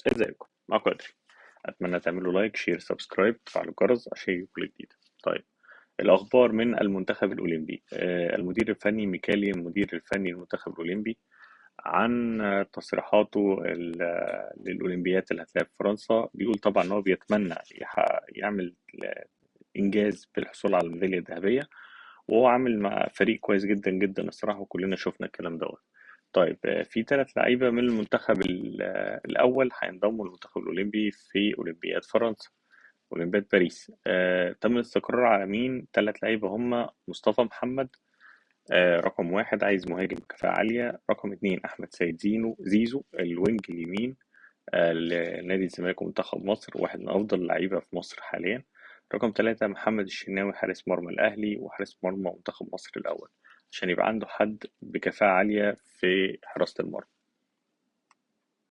ازيكم؟ معاكم ادري. اتمنى تعملوا like، share، subscribe، تفعلوا الجرس عشان يجيكم كل جديد. طيب، الاخبار من المنتخب الاولمبي. المدير الفني ميكالي، المدير الفني للمنتخب الاولمبي، عن تصريحاته للاولمبيات اللي هتلعب في فرنسا، بيقول طبعا ان هو بيتمنى يعمل انجاز بالحصول على الميداليه الذهبيه، وهو عامل مع فريق كويس جدا جدا الصراحه، وكلنا شفنا الكلام دوت. طيب، في 3 لعيبه من المنتخب الاول هينضموا للمنتخب الاولمبي في اولمبياد فرنسا، اولمبياد باريس. تم الاستقرار على مين؟ 3 لعيبه هم مصطفى محمد، رقم 1 عايز مهاجم بكفاءة عالية، رقم 2 أحمد سيد زيزو ال wing اليمين، لنادي الزمالك ومنتخب مصر، واحد من أفضل اللعيبة في مصر حاليا. رقم 3 محمد الشناوي حارس مرمى الأهلي وحارس مرمى منتخب مصر الأول، عشان يبقى عنده حد بكفاءة عالية في حراسة المرمى.